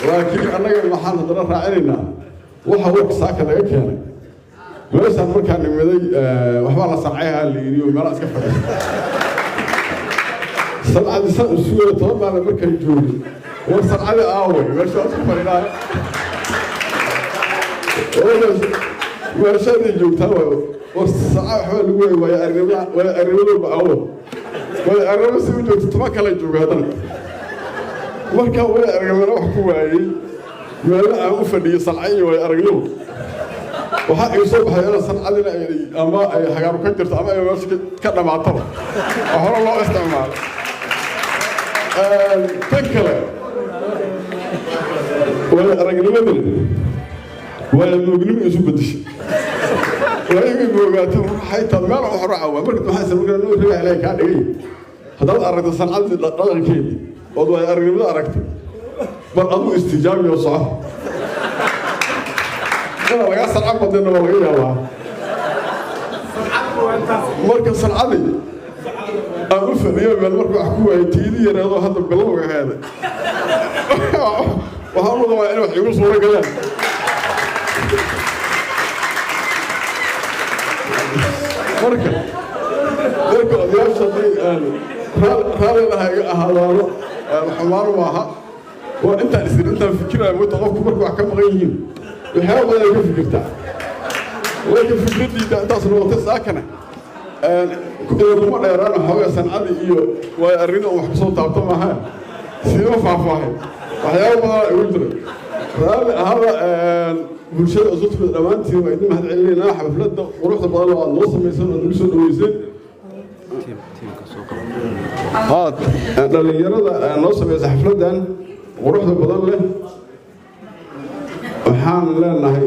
Laakiin annaga waxaan haddana raacinaynaa waxa warka saaka laga keenay meeshaan. Markaan nimiday, waxbaa la sancayhaa la yidhi oo meelaa iska fadhiya sancadii saan u sugaya 10 maalin markaan joogay. War sancadii aaway? Meeshaa isku fadhinaa, meeshaadii joogtaa waay. War sanca waxbaa lagu waayay. Waayo aragnimada, waayo aragnimadooba aawo? Waayo aragnimo si u joogto, 10 kale jooga haddana. Markaa waayo aragnimana wax ku waayey, meelna aan u fadhiyo sanca iyo waayo aragnimo, waxaa ii soo baxay ina sancadina ama ay hagaaru ka jirto ama ay meesha ka dhammaataba oo hore loo isticmaalo. Tan kale, waayo aragnimadina waayo moognimo isu beddeshay. Waa igay moogaatay xaytaa meel wax raaca waa. Marka maxaa markaa noo reegaa Ilaahay kaa dhigay, haddaad aragto sancadii dhaqankeedii ood waayo aragnimada aragto, bal aduu istijaabiyo soco, inaa lagaa sanco badina waa laga yaabaa. Marka sancadii aan u fadhiyo meel marka wax ku waayay, tiidii yareedoo hadda bilowga aheeda, waxaan u qabaa in wax igu suuro galaan. Marka odayaasha hadday raallina ha iga ahaadaano, xumaan maaha. Waa intaan isir intaan fikiraya wata. Qofku marka wax ka maqan yihiin, waxyaaba badan ay ka fikirtaa, laakiin fikraddiida intaas noqotay. Saakana kuma dheeraan xooga sancadii iyo waayo arrinta wax kusoo taabto maaha, siima faahfaahin. Waxyaaba badanaa igu jira, raalli ahada. Bulshada isu timid dhammaantiin waa idin mahad celinaynaa xafladda quruxda badan oo aad noo samayseen oo nagu soo dhaweyseen. Haa, dhallinyarada noo samaysa xafladdan quruxda badan leh, waxaan leenahay